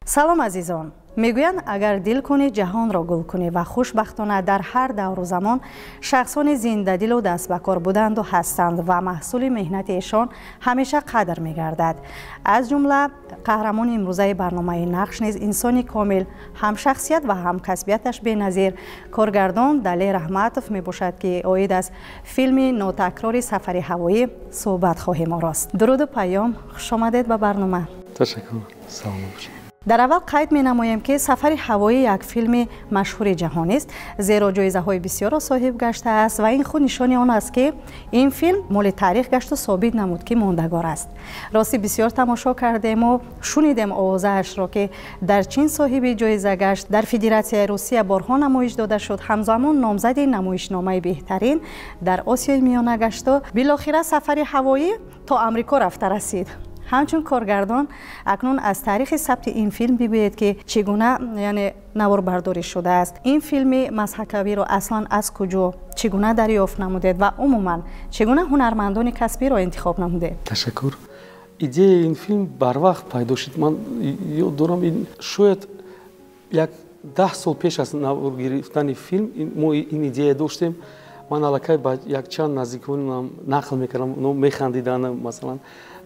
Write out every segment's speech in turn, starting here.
Салом азизон! Мегӯянд, агар дил кунӣ, ҷаҳонро гул кунӣ ва хушбахтона дар ҳар давру замон шахсони зиндадилу дастбакор буданду ҳастанд ва маҳсули меҳнати эшон ҳамеша қадр мегардад. Аз ҷумла қаҳрамони имрӯзаи барномаи Нақш низ инсони комил, ҳам шахсият ва ҳам касбияташ беназир, коргардон Далер Раҳматов мебошад, ки оид аз филми нотакрори Сафари ҳавоӣ суҳбат хоҳем орост. Дуруду паём, хушомадед ба барнома. Ташаккур, салом бошед. Дар аввал қайд менамоем, ки Сафари ҳавоӣ як филми машҳури ҷаҳонист, зеро ҷоизаҳои бисёрро соҳиб гаштааст ва ин худ нишони он аст, ки ин филм моли таърих гашту собит намуд, ки мондагор аст. Рости бисёр тамошо кардему шунидем овозаашро, ки дар Чин соҳиби ҷоиза гашт, дар Федератсияи Русия борҳо намоиш дода шуд, ҳамзамон номзади намоишномаи беҳтарин дар Осиёи Миёна гашту билохира Сафари ҳавоӣ то Амрико рафта расид. Ҳамчун коргардон акнун аз таърихи сабти ин филм бигӯед, ки чӣ гуна, яъне наворбардорӣ шудааст. Ин филми мазҳакавиро аслан аз куҷо, чӣ гуна дарёфт намудед ва умуман чӣ гуна ҳунармандони касбиро интихоб намудед? Ташаккур. Идеяи ин филм барвақт пайдо шуд. Ман ёд дорам, ин шояд як 10 сол пеш аз навор гирифтани филм мо ин идея доштем. Ман аллакай ба якчанд наздиконам нақл мекардам, онҳо механдиданд, масалан,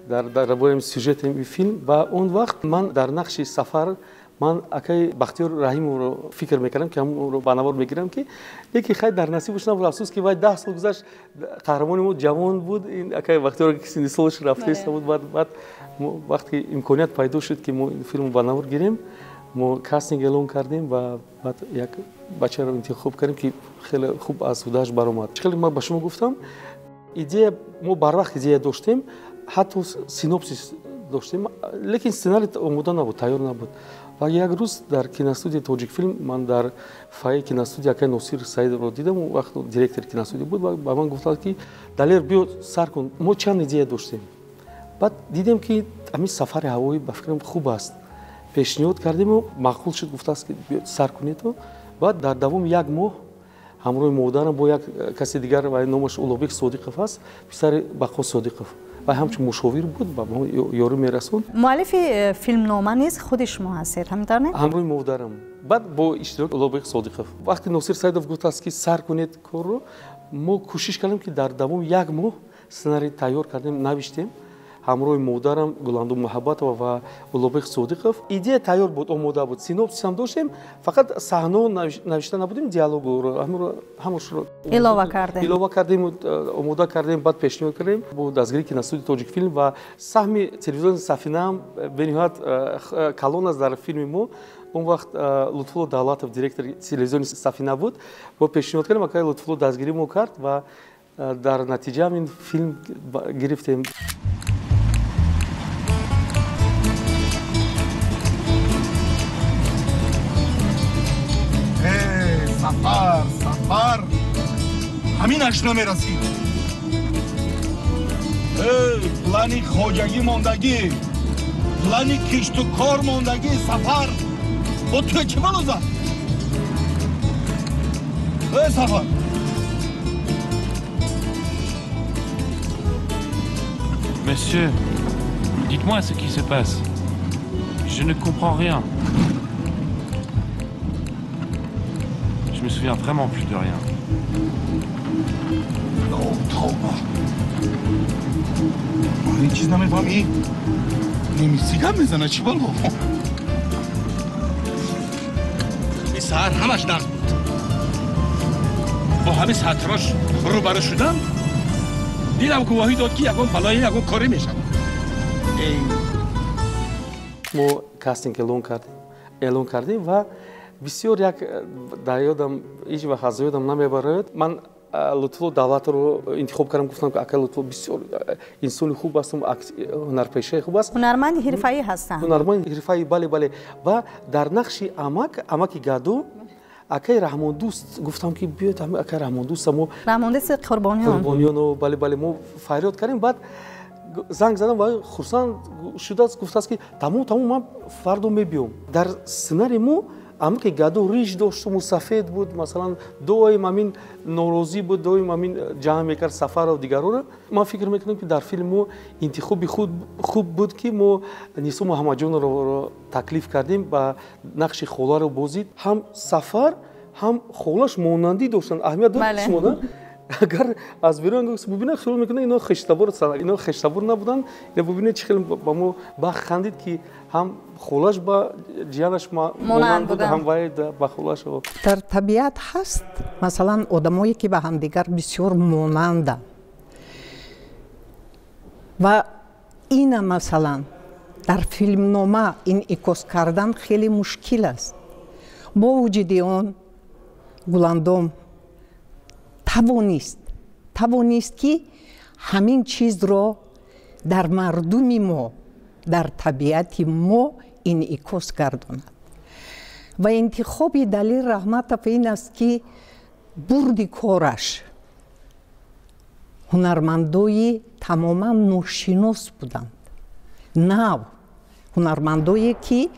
дар бораи сюжети ин филм. Ва он вақт ман дар нақши Сафар ман акаи Бахтиёр Раҳимовро фикр мекардам, ки ҳамонро ба навор мегирам, ки лекин хай дар насибаш набуд. Афсӯс, ки вай 10 сол гузашт, қаҳрамони мо ҷавон буд, ин акаи Бахтиёр ки синни солаш рафтаиста буд. Баъд вақте имконият пайдо шуд, ки мо ин филмро ба навор гирем, мо кастинг эълон кардем ва баъд як бачаро интихоб кардем, ки хеле хуб аз ҳудаш баромад. Хеле ман ба шумо гуфтам, идея мо барвақт идея доштем, ҳатто синопсис доштем, лекин сценарий омода набуд, тайёр набуд. Ва як рӯз дар киностудияи Тоҷикфилм ман дар фойеи киностудия акаи Носир Саидовро дидам, он вақт директори киностудия буд, ва ба ман гуфтанд, ки Далер, биё сар кун. Мо чанд идея доштем. Баъд дидем, ки ҳамин Сафари ҳавоӣ ба фикрам хуб аст. Пешниҳод кардему маъқул шуд, гуфтааст, ки биё сар кунед. Баъд дар давоми як моҳ ҳамроҳи модарам бо як каси дигар, ва номаш Улуғбек Содиқов аст, писари Бақо Содиқов, ва ҳамчун мушовир буд, ба мо ёрӣ мерасонд. Муаллифи филмнома низ худи шумо ҳастед, ҳамин тавр не? Ҳамроҳи модарам, баъд бо иштироки Улуғбек Содиқов. Вақте Носир Саидов гуфтааст, ки сар кунед корро, мо кӯшиш кардем, ки дар давоми як моҳ сценарий тайёр кардем, навиштем ҳамроҳи модарам Гуландум Муҳаббатова ва Улуғбек Содиқов. Идея тайёр буд, омода буд, синопсис ҳам доштем, фақат саҳнаҳо навишта набудем, диалогро ҳамашро илова кардем, илова кардем, омода кардем, баъд пешниҳод кардем бо дастгирии киностудияи Тоҷикфилм. Ва саҳми телевизиони Сафина ҳам бениҳоят калон аст дар филми мо. Он вақт Лутфулло Давлатов директори телевизиони Сафина буд, мо пешниҳод кардем, акай Лутфулло дастгирӣ мо кард ва дар натиҷа ин филм гирифтем. Сафар, Сафар, ҳаминаш намерасид. Эй, плани хоҷагӣ мондагӣ, плани кишту кор мондагӣ, Сафар, бо ту чӣ бало зад? Эй, Сафар! Monsieur, dites-moi ce qui se passe. Je ne comprends rien. Je me souviens vraiment plus de rien. Тавба! Ман ҳеҷ чиз намефаҳмӣ? Немисӣ гап мезана, чӣ бало? Саҳар ҳамаш нағз буд. Бо ҳамин сатрош рӯбарӯ шудам, дидам гувоҳӣ дод, ки ягон балое, ягон корӣ мешавад. Мо кастинг эълон кардем ва бисёр як дар ёдам, ҳеҷ вақт аз ёдам намебарояд. Ман Лутфулло Давлатовро интихоб кардам, гуфтам, ки акай Лутфулло бисёр инсони хуб аст, ҳунарпешаи хуб аст. Ҳунарманди ҳирфаӣ ҳастанд. Ҳунарманди ҳирфаӣ, бале, бале. Ва дар нақши амак, амаки гадо, акай Раҳмондӯст гуфтам, ки биёед акай Раҳмондӯст мо Раҳмондӯст Қурбониён. Қурбониён, бале, бале, мо фарёд кардем. Баъд занг задам ва хурсанд шудааст, гуфтааст, ки тамом, тамом, ман фардо мебиём. Дар сценарий мо Аммо ки гадо риш дошту мусафед буд, масалан, доим ҳамин норозӣ буд, доим ҳамин ҷамъ мекард Сафаров дигарора. Ман фикр мекунам, ки дар филм мо интихоби хуб буд, ки мо Нисо Муҳаммадҷоновро таклиф кардем, ба нақши холаро бозид. Ҳам Сафар, ҳам холаш монандӣ доштанд. Аҳамият дод шумо, на? Агар аз берун бубинад, хиёл мекунад, ино хештабор, ино хештабор набуданд. Ина бубинед, чӣ хел ба мо бахт хандид, ки ҳам холаш ба ҷиянаш монанд буд, ҳам вай ба холаш. Дар табиат ҳаст, масалан, одамое, ки ба ҳамдигар бисёр монанданд, ва ина, масалан, дар филмнома инъикос кардан хеле мушкил аст. Бо вуҷуди он Гуландом тавонист, ки ҳамин чизро дар мардуми мо, дар табиати мо инъикос гардонад. Ва интихоби Далер Раҳматов ин аст, ки бурди кораш ҳунармандои тамоман ношинос буданд, нав ҳунармандое, ки,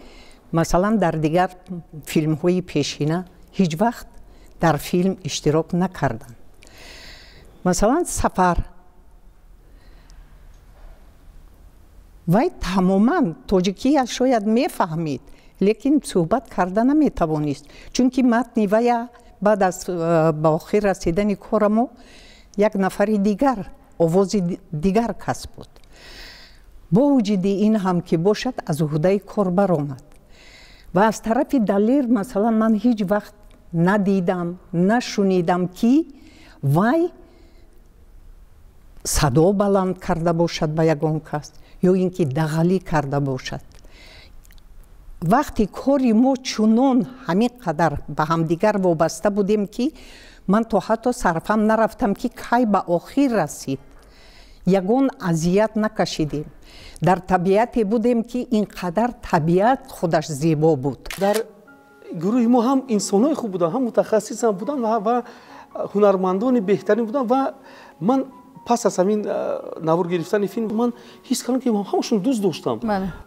масалан, дар дигар филмҳои пешина ҳеҷ вақт дар филм иштирок накарданд. Масалан, Сафар, вай тамоман тоҷикия шояд мефаҳмид, лекин суҳбат карда наметавонист, чунки матни вая баъд аз ба охир расидани корамо як нафари дигар, овози дигар кас буд. Бо вуҷуди ин ҳам ки бошад, аз уҳдаи кор баромад. Ва аз тарафи Далер, масалан, ман ҳеҷ вақт надидам, нашунидам, ки вай садо баланд карда бошад ба ягон кас ё ин ки дағалӣ карда бошад. Вақти кори мо чунон ҳамин қадар ба ҳамдигар вобаста будем, ки ман то ҳатто сарфам нарафтам, ки кай ба охир расид. Ягон азият накашидем. Дар табиате будем, ки ин қадар табиат худаш зебо буд. Дар гурӯҳи мо ҳам инсонҳои хуб буданд, ҳам мутахассис ҳам буданд ва ҳунармандони беҳтарин буданд. Ва ман пас аз ҳамин навор гирифтани филм ман ҳис кардам, ки ҳамашон дӯст доштам,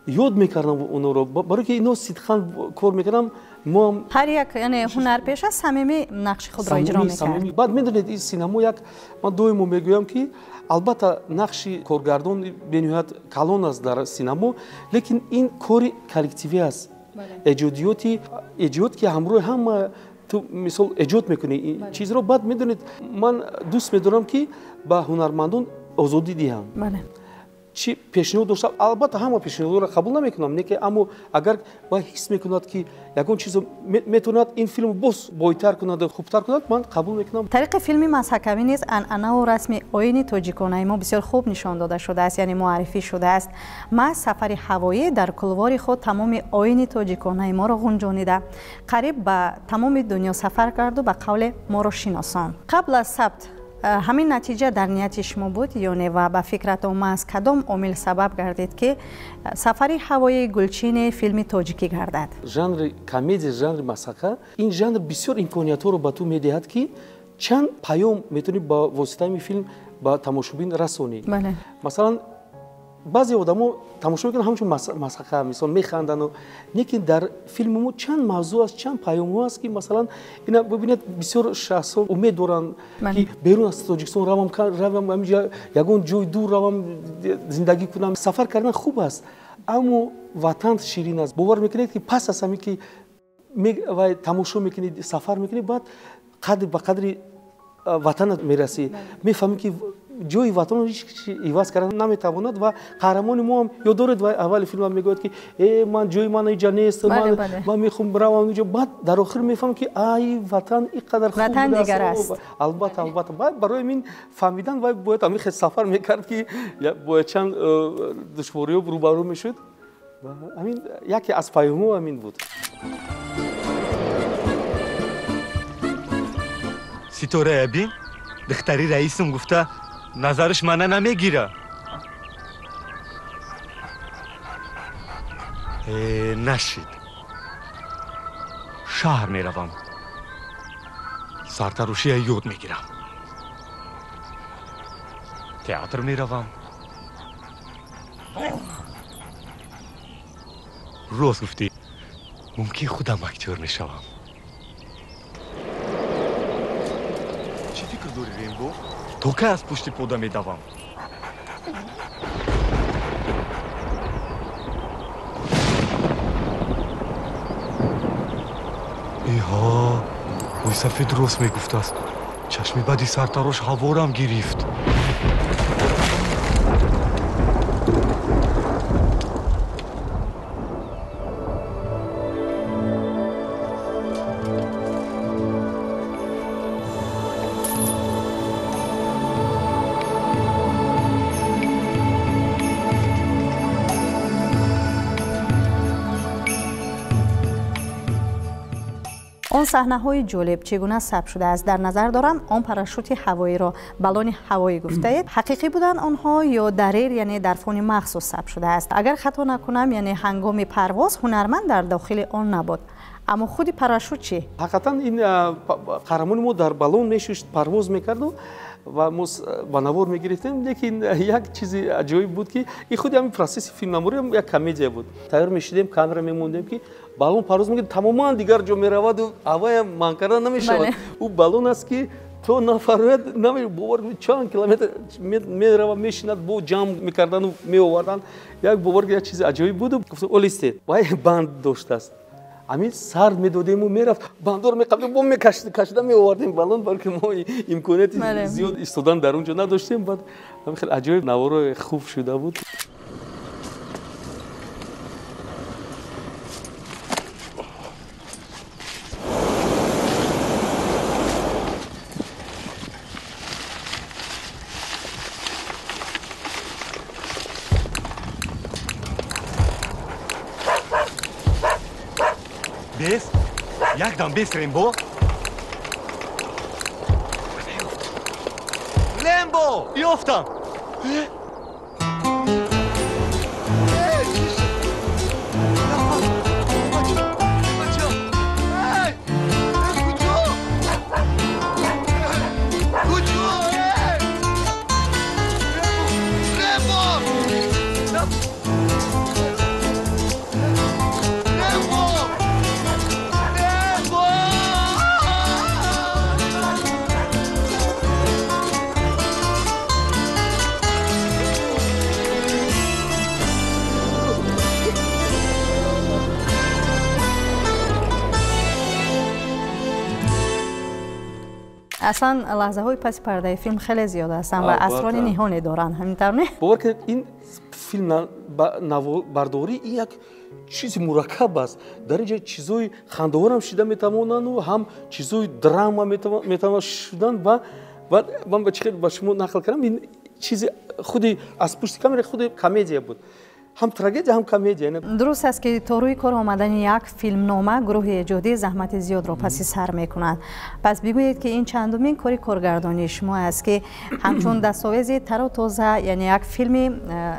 ёд мекардам онҳоро, барое ки ино сидқан кор мекардам. Мо ҳар як, яъне ҳунарпеша самимӣ нақши худро иҷро мекард. Баъд медонед, ин синамо як, ман доимо мегӯям, ки албатта нақши коргардон бениҳоят калон аст дар синамо, лекин ин кори коллективӣ аст, эҷодиёти эҷод, ки ҳамроҳи ҳама ту мисол эҷод мекунӣ ин чизро. Баъд медонед, ман дӯст медорам, ки ба ҳунармандон озодӣ диҳам. Чӣ пешниҳод дошта, албатта ҳама пешниҳодро қабул намекунам, не ки, аммо агар вай ҳис мекунад, ки ягон чизо метавонад ин филмро боз бойтар кунад, хубтар кунад, ман қабул мекунам. Тариқи филми мазҳакавӣ низ анъанаву расми оини тоҷиконаи мо бисёр хуб нишон дода шудааст, яъне муаррифӣ шудааст. Маҳз сафари ҳавоӣ дар кулвори худ тамоми оини тоҷиконаи моро ғунҷонида, қариб ба тамоми дунё сафар карду ба қавле моро шиносон. Қабл аз сабт ҳамин натиҷа дар нияти шумо буд ё не, ва ба фикратон маҳз кадом омил сабаб гардид, ки сафари ҳавоии гулчини филми тоҷикӣ гардад? Жанри комедия, жанри масхака, ин жанр бисёр имкониятҳоро ба ту медиҳад, ки чанд паём метавонӣ ба воситаи ин филм ба тамошобин расонӣ. Масалан, баъзе одамо тамошо мекунанд ҳамчун масхака, мисол, механдану, лекин дар филми мо чанд мавзӯъ аст, чанд паёмҳо аст, ки масалан ина бибинед, бисёр шахсҳо умед доранд, ки берун аз Тоҷикистон равам, ҳаминҷа ягон ҷои дур равам, зиндагӣ кунам. Сафар кардан хуб аст, аммо ватан ширин аст. Бовар мекунед, ки пас аз ҳамин ки вай тамошо мекунӣ, сафар мекунӣ, баъд ба қадри ватанат мерасӣ, мефаҳмӣ, ки ҷои ватанро ҳеҷ кӣ иваз кардан наметавонад. Ва қаҳрамони мо ҳам ёд доред, ва аввали филм мегӯяд, ки э, ман ҷои ман инҷа нест, ман мехоҳам равам инҷо. Баъд дар охир мефаҳмам, ки ай, ватан ин қадар хуб ватан дигар аст. Албатта, албатта. Баъд барои ин фаҳмидан вай бояд ҳамин хел сафар мекард, ки бояд чанд душвориҳо рӯбарӯ мешуд. Ҳамин яке аз паёмҳо ҳамин буд. Ситорая бин, духтари раисам гуфта, назараш мана намегира. Нашид, шаҳр меравам, сартарошия ёд мегирам, театр меравам. Рост гуфтӣ. Мумкин худам актёр мешавам. Чӣ фикр дорӣ, Рембо? То кай аз пушти пода медавам? Иҳо, мӯйсафед рост мегуфтааст. Чашми бади сартарош ҳаворам гирифт. Он саҳнаҳои ҷолиб чӣ гуна сабт шудааст? Дар назар дорам он парашюти ҳавоиро, баллони ҳавоӣ гуфтаед. Ҳақиқӣ буданд онҳо ё дарер, яъне дар фони махсус сабт шудааст? Агар хато накунам, яъне ҳангоми парвоз ҳунарманд дар дохили он набуд. Аммо худи парашют чӣ? Ҳақиқатан ин қаҳрамони мо дар баллон мешушт, парвоз мекарду ва мо ба навор мегирифтем. Лекин як чизи аҷоиб буд, ки ин худи ҳамин процесси филмнаморӣ як комедия буд. Тайёр мешидем, камера мемондем, ки баллон парвоз мекард, тамоман дигар ҷо мераваду ҳаваям манъ карда намешавад. Ӯ баллон аст, ки то нафарояд, бовар чанд километр мерава, мешинад, бо ҷамъ мекардану меовардан. Як бовар, як чизи аҷоиб буду гуфтам, олистед, вай банд доштааст. Ҳамин сар медодему мерафт, бандор меқабдем, бо мекашида меовардем баллон, балки мо имконияти зиёд истодан дар он ҷо надоштем. Баъд ҳамин хеле аҷоиб наворои хуб шуда буд. Бес? Якдам бес, Рембо? Рембо! Ёфтам! Аслан лаҳзаҳои паси пардаи филм хеле зиёд ҳастанд ва асрори ниҳоне доранд, ҳамин тавр не? Бовар кунед, ин филм бардорӣ ин як чизи мураккаб аст. Дар ин ҷо чизҳои хандоварам шида метавонанду ҳам чизҳои драма метавонанд шудан. Ва ман ба чӣ хел ба шумо нақл кардам, ин чизи худи аз пушти камера худи комедия буд. Ҳам трагедия, ҳам комедия. Дуруст аст, ки то рӯи кор омадани як филмнома гурӯҳи эҷодӣ заҳмати зиёдро паси сар мекунад. Пас бигӯед, ки ин чандумин кори коргардонии шумо аст, ки ҳамчун дастовези тару тоза, яъне як филми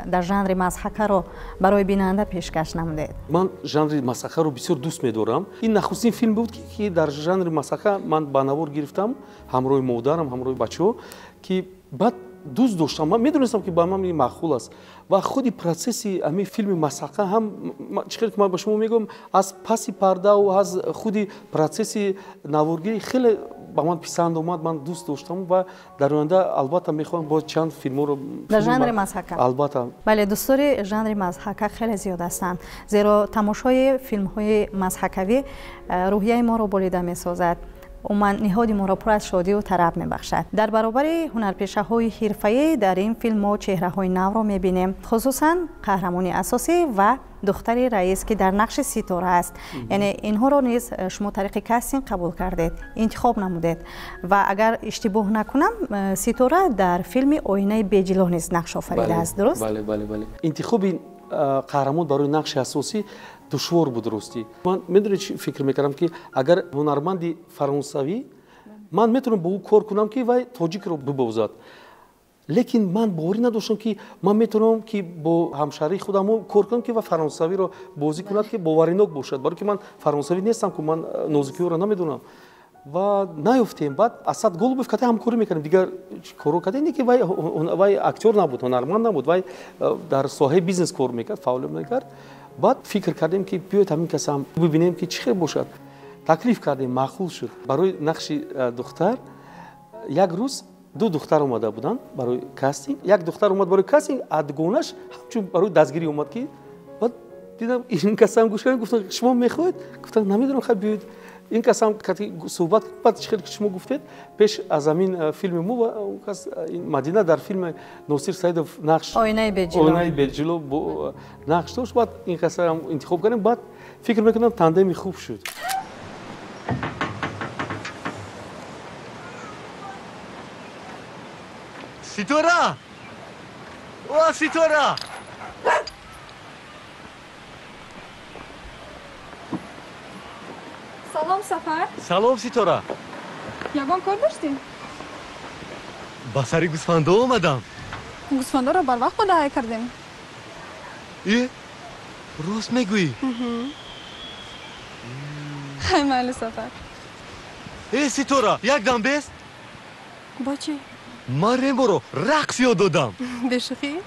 дар жанри мазҳакаро барои бинанда пешкаш намудед? Ман жанри мазҳакаро бисёр дӯст медорам. Ин нахустин филм буд, ки дар жанри мазҳака ман ба навор гирифтам ҳамроҳи модарам, ҳамроҳи бачаҳо, ки баъд дӯст доштам. Ман медонистам, ки ба ман ин маъқул аст. Ва худи процесси ҳамин филми мазҳака ҳам, чӣ хел ки ман ба шумо мегӯям, аз паси пардаву аз худи процесси наворгирӣ хеле ба ман писанд омад, ман дӯст доштам ва дар оянда албатта мехоҳам боз чанд филмҳоро дар жанри мазҳака. Албатта. Бале, дӯстдори жанри мазҳака хеле зиёд ҳастанд, зеро тамошои филмҳои мазҳакавӣ рӯҳияи моро болида месозад. Умуман ниҳоди моро пур аз шодию тараб мебахшад. Дар баробари ҳунарпешаҳои ҳирфаӣ дар ин филм мо чеҳраҳои навро мебинем, хусусан қаҳрамони асосӣ ва духтари раис, ки дар нақши ситора аст. Яъне инҳоро низ шумо тариқи кастинг қабул кардед, интихоб намудед. Ва агар иштибоҳ накунам, ситора дар филми оинаи беҷило низ нақш офаридааст, дуруст? Бале, бале, бале. Интихоби қаҳрамон барои нақши асосӣ душвор буд, ростӣ. Ман медонед чӣ фикр мекардам, ки агар ҳунарманди фаронсавӣ, ман метавонам бо ӯ кор кунам, ки вай тоҷикро бибозад. Лекин ман боварӣ надоштам, ки ман метавонам, ки бо ҳамшаҳрии худам кор кунам, ки ва фаронсавиро бозӣ кунад, ки боваринок бошад, барои ки ман фаронсавӣ нестам, ки ман нозикиҳоро намедонам. Ва наёфтем. Баъд Асад Голубев кате ҳамкорӣ мекардем, дигар корро кардем, не ки вай актёр набуд, ҳунарманд набуд, вай дар соҳаи бизнес кор мекард, фаъолият мекард. Баъд фикр кардем, ки биёед ҳамин касам бибинем, ки чӣ хел бошад. Таклиф кардем, маъқул шуд. Барои нақши духтар як рӯз ду духтар омада буданд барои кастинг. Як духтар омад барои кастинг, а дугонаш ҳамчун барои дастгирӣ омад, ки баъд дидам ин касам гӯш кардем, гуфтам шумо мехоҳед? Гуфтам намедонам, хай биёед. Ин касам суҳбат баъд чӣ хел ки шумо гуфтед, пеш аз ҳамин филми мо кас Мадина дар филми Носир Саидов нақш оинаи беҷило нақш дошт. Баъд ин касам интихоб кардем. Баъд фикр мекунам тандеми хуб шуд. Ситора! О, Ситора! Салом, Сафар. Салом, Ситора. Ягон кор доштӣ? Ба сари гӯсфандо омадам. Гӯсфандоро барвақт бодаҳай кардем. Э, рост мегӯӣ? Хай майли, Сафар. Э, Ситора, як дам бест? Бо чӣ? Ман Ремборо рақс ёд додам. Бешӯхӣ?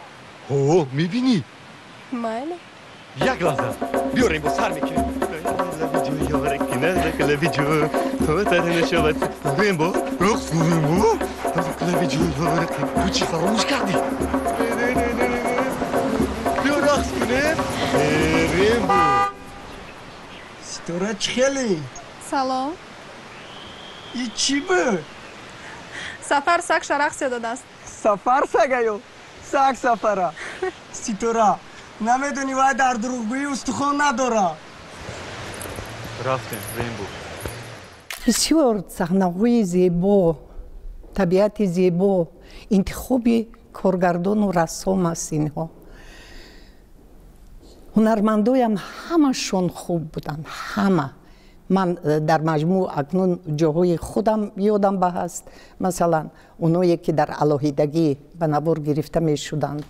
Ҳо, мебинӣ? Майли. Як лаҳза. Биё, Рембо, сар мекунем. Рембо, рақс кун, Рембо. Ту чӣ фаромӯш кардӣ? Биё рақс кунем. Рембо. Ситора, чӣ хеле? Салом. И чӣ буд? Сафар сагша рақс ёд додааст. Сафар сагаю? Саг Сафара. Ситора, намедонӣ вай дар дурӯғгӯӣ устухон надорад. Рафтем, Рембо. Бисёр саҳнаҳои зебо, табиати зебо, интихоби коргардону рассом аст инҳо. Ҳунармандоям ҳамашон хуб буданд, ҳама. Ман дар маҷмӯъ акнун ҷоҳои худам ёдам ба ҳаст. Масалан, оное ки дар алоҳидагӣ ба навор гирифта мешуданд,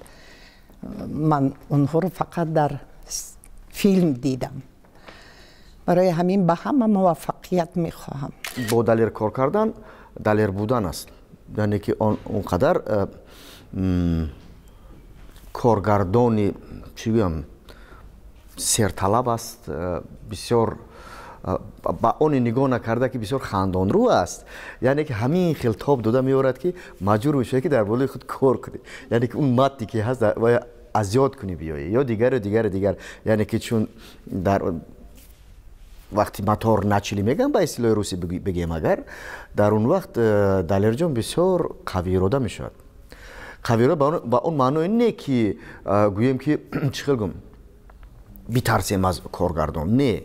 ман онҳоро фақат дар филм дидам. Барои ҳамин ба ҳама муваффақият мехоҳам. Бо Далер кор кардан далер будан аст. Яъне ки он қадар коргардони чӣ гӯям серталаб аст, бисёр ба оне нигоҳ накарда ки бисёр хандонрӯ аст. Яъне ки ҳамин хел тоб дода меорад, ки маҷбур мешавӣ ки дар болои худ кор кунӣ. Яъне ки он матне ки ҳаст аз ёд кунӣ биёӣ ё дигару дигару дигар. Яъне ки чун дар вақти мотор начали мегӯям ба истилоҳи русӣ бигем, агар дар он вақт Далерҷон бисёр қавиирода мешавад. Қавиирода ба он маъное не ки гӯем ки чӣ хел гӯм битарсем аз коргардон, не,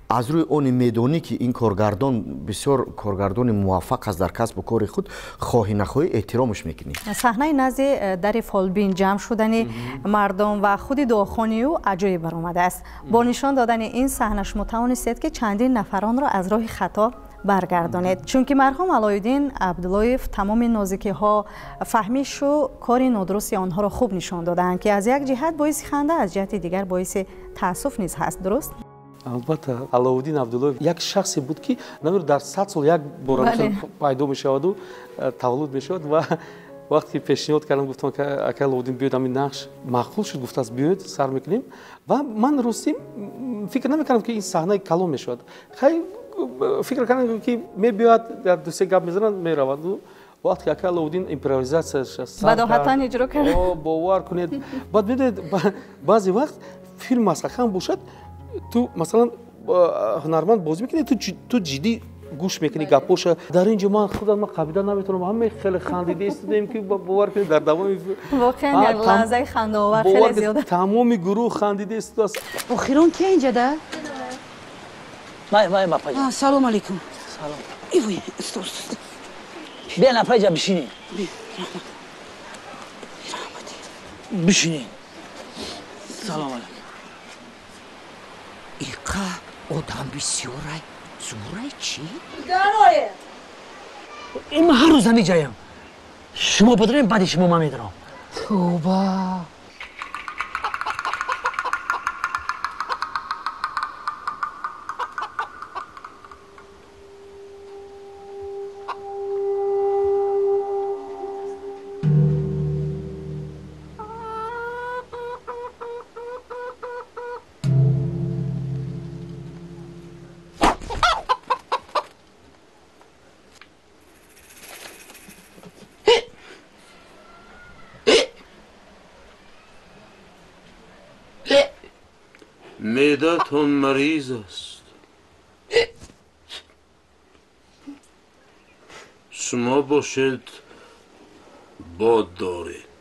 аз рӯи оне медонӣ ки ин коргардон бисёр коргардони муваффақ аст дар касбу кори худ, хоҳӣ нахоҳӣ эҳтиромаш мекунӣ. Саҳнаи назди дари фолбин ҷамъ шудани мардум ва худи дуохони ӯ аҷоиб баромадааст. Бо нишон додани ин саҳна шумо тавонистед, ки чандин нафаронро аз роҳи хато баргардонед, чунки марҳум Алоуддин Абдуллоев тамоми нозикиҳо, фаҳмишу кори нодурусти онҳоро хуб нишон додаанд, ки аз як ҷиҳат боиси ханда, аз ҷиҳати дигар боиси таассуф низ ҳаст. Дуруст? Албатта, Алоуддин Абдуллоев як шахсе буд, ки намедонам дар 100 сол як бор пайдо мешаваду таваллуд мешавад. Ва вақте ки пешниҳод кардам, гуфтам ака Алоуддин биёед, ҳамин нақш маъқул шуд, гуфтааст биёед сар мекунем. Ва ман ростӣ фикр намекардам, ки ин саҳнаи калон мешавад. Хай фикр кардам, ки мебиёяд, дар дусе гап мезанад, меравад. Вақте ки ака Алоуддин импровизатсияша бадоҳатан иҷро кард, бовар кунед. Баъд медонед, баъзе вақт филм масхараам бошад, ту масалан ҳунарманд бозӣ мекунӣ, ту ҷиддӣ гӯш мекунӣ гапоша. Дар ин ҷо ман худам ман қабида наметавонам, ҳама хеле хандида истодаем, ки бовар кунед дар давоми воқеан як лаҳзаи хандаовар хеле зиёд, тамоми гурӯҳ хандида истодааст. Охирон ки инҷа да? Май, май, мапаҷа. Салом алейкум. Салом. Ивой, стоп, стоп. Бия, напаҷа, бишинӣ. Бишинӣ. Салом алейкум. Иқа одам бисёрай, зӯрай чӣ? Дарое! Ин ман ҳар рӯз ҳамиҷаям. Шумо бидорем, баъди шумо ман медорам. Тавба! Меъдатон мариз аст. Шумо бошед бод доред.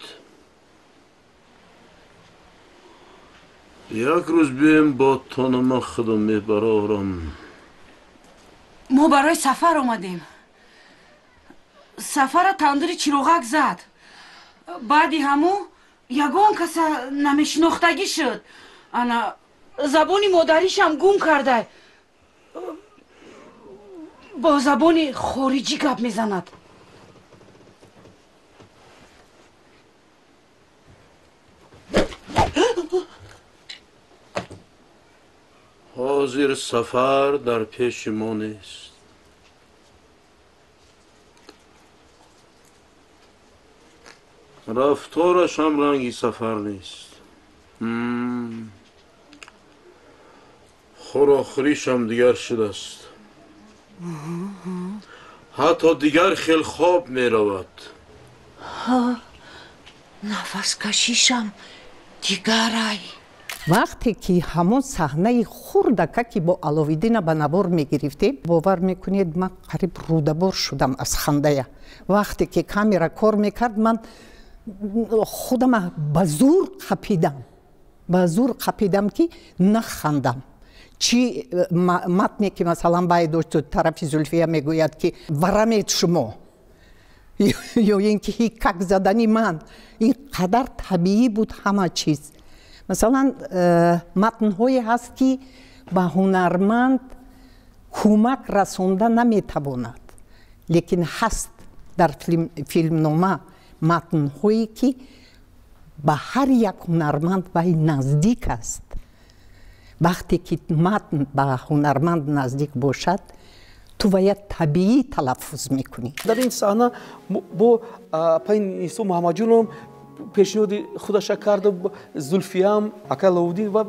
Як рӯз биёем бодтона ман худам мебарорам. Мо барои сафар омадем. Сафара тандури чироғак зад. Баъди ҳаму ягон каса намешинохтагӣ шуд. Ана забони модаришам гум карда, бо забони хориҷӣ гап мезанад. Ҳозир сафар дар пеши мо нест. Рафтораш ҳам ранги сафар нест. Хӯрохӯришам дигар шудааст. Ҳатто дигар хел хоб меравад. Нафаскашишам дигарай. Вақте ки ҳамон саҳнаи хурдака ки бо Аловиддина ба навор мегирифтем, бовар мекунед, ман қариб рӯдабор шудам аз хандая. Вақте ки камера кор мекард, ман худама ба зур қапидам, ба зур қапидам ки нахандам. Чӣ матне ки масалан баъд дошт, тарафи Зулфия мегӯяд ки варамед шумо, ё ин ки ҳикак задани ман, ин қадар табиӣ буд ҳама чиз. Масалан, матнҳое ҳаст ки ба ҳунарманд кӯмак расонда наметавонад, лекин ҳаст дар филмнома матнҳое ки ба ҳар як ҳунарманд вай наздик аст. Вақте ки матн ба ҳунарманд наздик бошад, ту бояд табиӣ талаффуз мекунӣ. Дар ин саҳна бо апаи Нисо Муҳаммадҷоном пешниҳоди худаша кард, Зулфиям, ака Аловуддин. Ва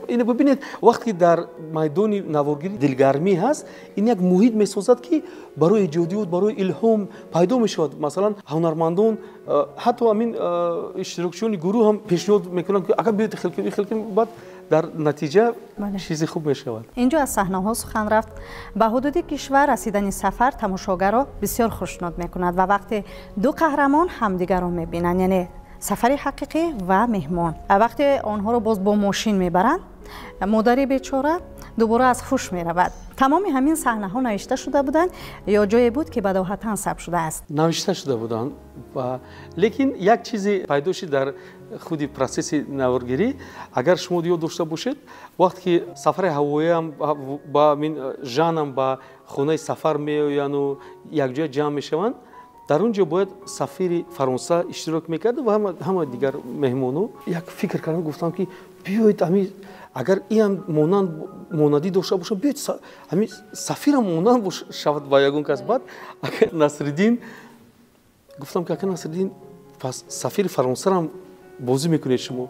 ина бибинед, вақте ки дар майдони наворгирӣ дилгармӣ ҳаст, ин як муҳит месозад ки барои эҷодиёт, барои илҳом пайдо мешавад. Масалан, ҳунармандон, ҳатто ҳамин иштирокчиёни гурӯҳ ҳам пешниҳод мекунанд ки ака биёед хел кунем, хел кунем, баъд дар натиҷа чизи хуб мешавад. Инҷо аз саҳнаҳо сухан рафт. Ба ҳудуди кишвар расидани сафар тамошогарро бисёр хушнуд мекунад ва вақте ду қаҳрамон ҳамдигарро мебинанд, яъне сафари ҳақиқӣ ва меҳмон, вақте онҳоро боз бо мошин мебаранд, модари бечора дубора аз ҳуш меравад. Тамоми ҳамин саҳнаҳо навишта шуда буданд ё ҷое буд ки бадоҳатан сабт шудааст? Навишта шуда буданд, лекин як чизе пайдо шуд дар худи процесси наворгирӣ. Агар шумо ёд дошта бошед, вақте ки сафари ҳавоиам ба Жанам ба хонаи сафар меояну якҷоя ҷамъ мешаванд, дар он ҷо бояд сафири Фаронса иштирок мекард ва ҳама дигар меҳмону. Як фикр кардам, гуфтам ки биёед ҳамин агар иам монандӣ дошта бошад, биёед ҳамин сафирам монанд шавад ба ягон кас. Баъд ака Насриддин гуфтам ки ака Насриддин, пас сафири Фаронсарам бозӣ мекунед шумо.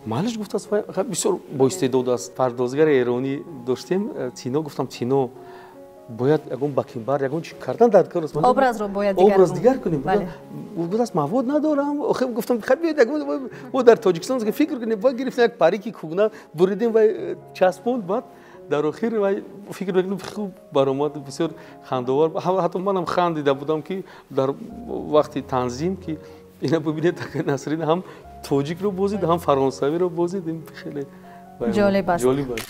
Маълиш гуфтааст, бисёр боистеъдод аст. Пардозгари эронӣ доштем, Тино, гуфтам Тино, бояд ягон бакинбар, ягон чи кардан дар кор аст. Образро бояд дигар образ дигар кунем. Гуфтааст мавод надорам. Охир гуфтам хай биёед ягон мо дар Тоҷикистон фикр кунем. Бояд гирифтем як парики кӯгна буридем ва часпонд. Баъд дар охир вай фикр мекунем хуб баромад, бисёр хандовар. Ҳатто манам хандида будам ки дар вақти танзим ки ина бибинед, Насрин ҳам тоҷикро бозид, ҳам фаронсавиро бозид. Ин хеле ҷолиб аст. Ҷолиб аст.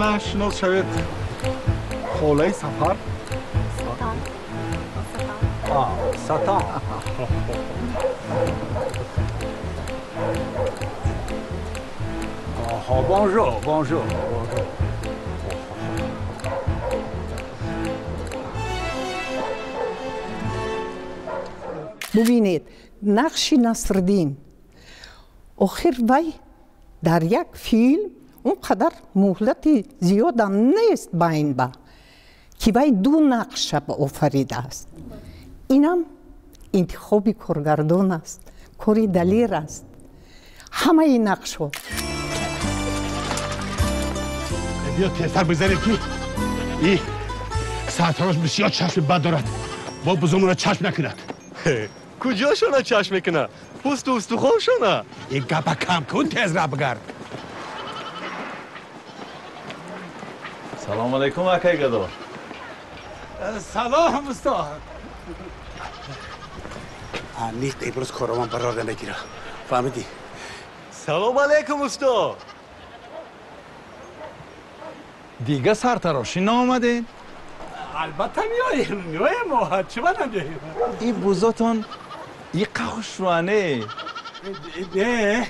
Ана шинос шавед, холаи Сафар. Сатан. Bonjour, bonjour, bonjour. Бубинед, нақши Насриддин. Охир вай дар як филм он қадар муҳлати зиёдам нест байн ба, ки вай ду нақша офаридааст. Инам интихоби коргардон аст, кори Далер аст. Ҳамаи нақшҳо. Биё тезтар бизанем, ки и сартарош бисёр чашми бад дорад, бо бузумона чашм накунад. Куҷошона чашм мекунад? Пӯсту устухоншона? И гапа кам кун, тез ра бигард. Салом алейкум, акай гадо. Салом, устод. Аниқ имрӯз короман барор намегира, фаҳмидӣ? Салом алейкум, устод. Дига сартарошӣ наомадед? Албатта меоем, меоем, чӣ ба намеоем? Ин бузотон иқа хушрӯане. Не,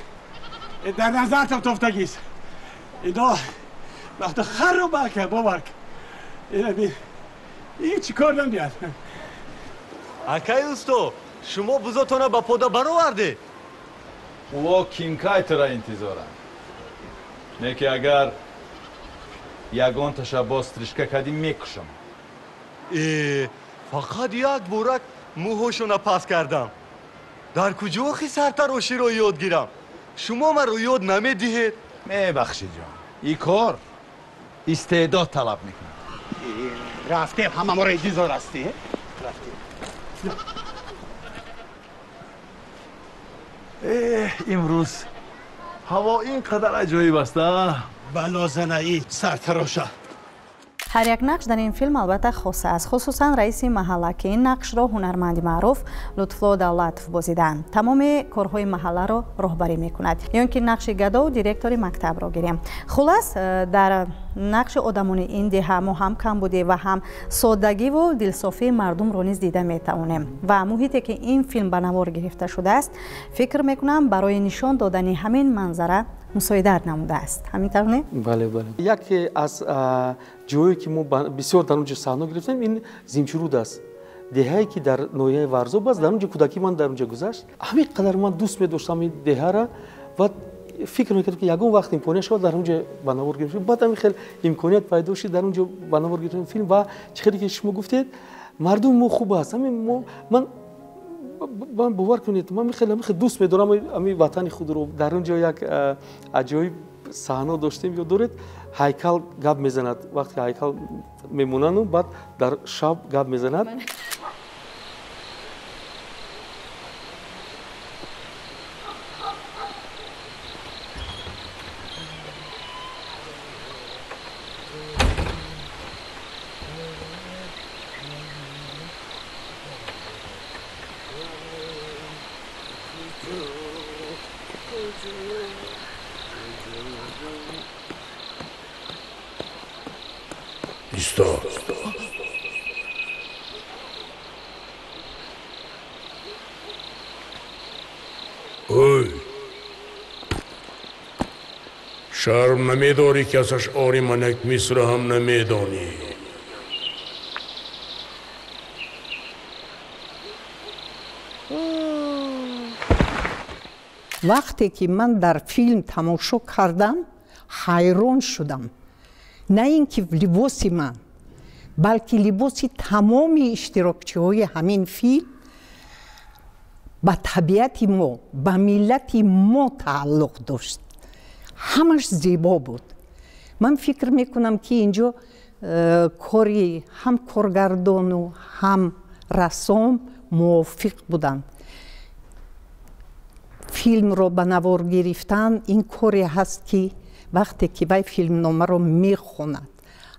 дар назартам тофтагист. Ино вақто хару балка бовар кун. Ина бин, ин чӣ кор намеяд. Акай усто, шумо бузотона ба пода баровардед? Во кинкайтера интизоранд. Не ки агар ягон таша боз стрижка кардӣ, мекушам. Э, фақат як борак мӯҳошона пас кардам. Дар куҷо охи сартароширо ёд гирам? Шумо маро ёд намедиҳед? Мебахшӣ, ҷон, ин кор истеъдод талаб мекунад. Рафтем, ҳама моро интизор ҳастӣ. Рафтем. Э, имрӯз ҳаво ин қадар аҷоиб аст, а? Балозанаи сартароша. Ҳар як нақш дар ин филм албатта хоса аст, хусусан раиси маҳалла, ки ин нақшро ҳунарманди маъруф Лутфулло Давлатов бозиданд. Тамоми корҳои маҳалларо роҳбарӣ мекунад. Ё ин ки нақши гадову директори мактабро гирем. Хулас, дар нақши одамони ин деҳа мо ҳам камбудӣ ва ҳам соддагиву дилсофии мардумро низ дида метавонем. Ва муҳите, ки ин филм ба навор гирифта шудааст, фикр мекунам, барои нишон додани ҳамин манзара мусоидат намудааст. Ҳамин тавр не? Бале, бале. Яке аз ҷое, ки мо бисёр дар он ҷо саҳна гирифтем, ин Зимчуруд аст. Деҳае, ки дар ноҳияи Варзоб аст. Дар он ҷо кӯдакӣ ман дар он ҷо гузашт. Ҳамин қадар ман дӯст медоштам ин деҳара ва фикр мекардам, ки ягон вақт имконият шавад, дар он ҷо ба навор гирифтем. Баъд ҳамин хел имконият пайдо шуд, дар он ҷо ба навор гирифтем филм. Ва чӣ хеле ки шумо гуфтед, мардуми мо хуб аст. Ҳамин мо ман бовар кунед, ман хеле дӯст медорам ҳамин ватани худро. Дар он ҷо як аҷоиб саҳна доштем, ёд доред, ҳайкал гап мезанад. Вақте ҳайкал мемонану баъд дар шаб гап мезанад. Исто. Ой! Шарм намедорӣ, ки аз ашъори ман як мисра ҳам намедонӣ. Вақте ки ман дар филм тамошо кардам, ҳайрон шудам. На ин ки либоси ман, балки либоси тамоми иштирокчиҳои ҳамин филм ба табиати мо, ба миллати мо тааллуқ дошт. Ҳамаш зебо буд. Ман фикр мекунам, ки инҷо кори ҳам коргардону ҳам рассом мувофиқ буданд. Филмро ба навор гирифтан ин коре ҳаст, ки вақте ки вай филмномаро мехонад,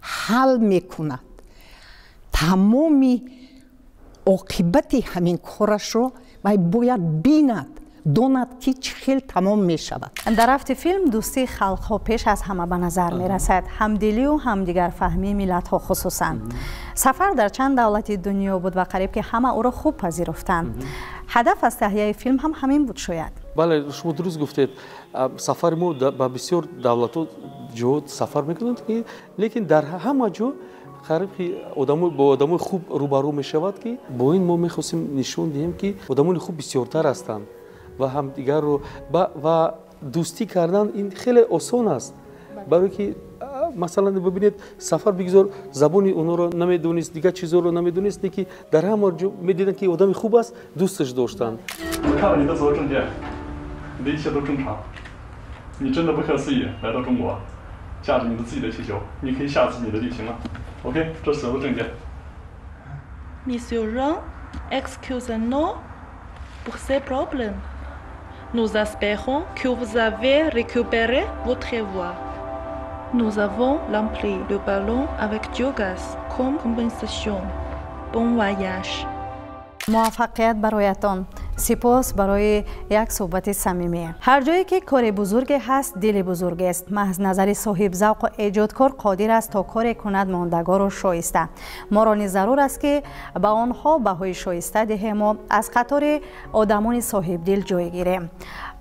ҳал мекунад, тамоми оқибати ҳамин корашро вай бояд бинад. Донад, ки чӣ хел тамом мешавад. Дар рафти филм дӯстии халқҳо пеш аз ҳама ба назар мерасад, ҳамдилию ҳамдигарфаҳмии миллатҳо. Хусусан Сафар дар чанд давлати дунё буд ва қариб ки ҳама ӯро хуб пазируфтанд. Ҳадаф аз таҳияи филм ҳам ҳамин буд, шояд. Бале, шумо дуруст гуфтед. Сафари мо ба бисёр давлатҳо, ҷо сафар мекунанд, лекин дар ҳама ҷо қариб ки бо одамои хуб рӯбарӯ мешавад, ки бо ин мо мехостем нишон диҳем, ки одамони хуб бисёртар ҳастанд ва ҳамдигарро ва дӯстӣ кардан ин хеле осон аст. Барое ки, масалан, бибинед, Сафар бигзор забони онҳоро намедонист, дигар чизҳоро намедонист, лекин дар ҳама ҷо медиданд, ки одами хуб аст, дӯсташ доштанд. 我看了你的所有证件，你的一切都正常，你真的不可思议，来到中国，驾着你的自己的气球，你可以下次你的旅行了。OK，这是所有的证件。 Monsieur Ron, excusez-nous pour ces problèmes. Nous espérons que vous avez récupéré votre voix. Nous avons rempli le ballon avec du gaz comme compensation. Bon voyage. Муваффақият бароятон. Сипос барои як суҳбати самимӣ. Ҳар ҷое ки кори бузурге ҳаст, дили бузургест. Маҳз назари соҳибзавқу эҷодкор қодир аст, то коре кунад мондагору шоиста. Моро низ зарур аст, ки ба онҳо баҳои шоиста диҳему аз қатори одамони соҳибдил ҷой гирем.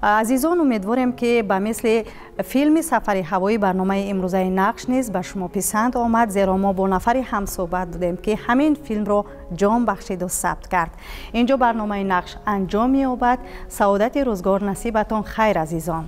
Азизон, умедворем, ки ба мисли филми «Сафари ҳавоӣ» барномаи имрӯзаи «Нақш» низ ба шумо писанд омад, зеро мо бо нафари ҳамсӯҳбат будем, ки ҳамин филмро ҷон бахшиду сабт кард. Инҷо барномаи «Нақш» анҷом меёбад. Саодати рӯзгор насибатон. Хайр, азизон.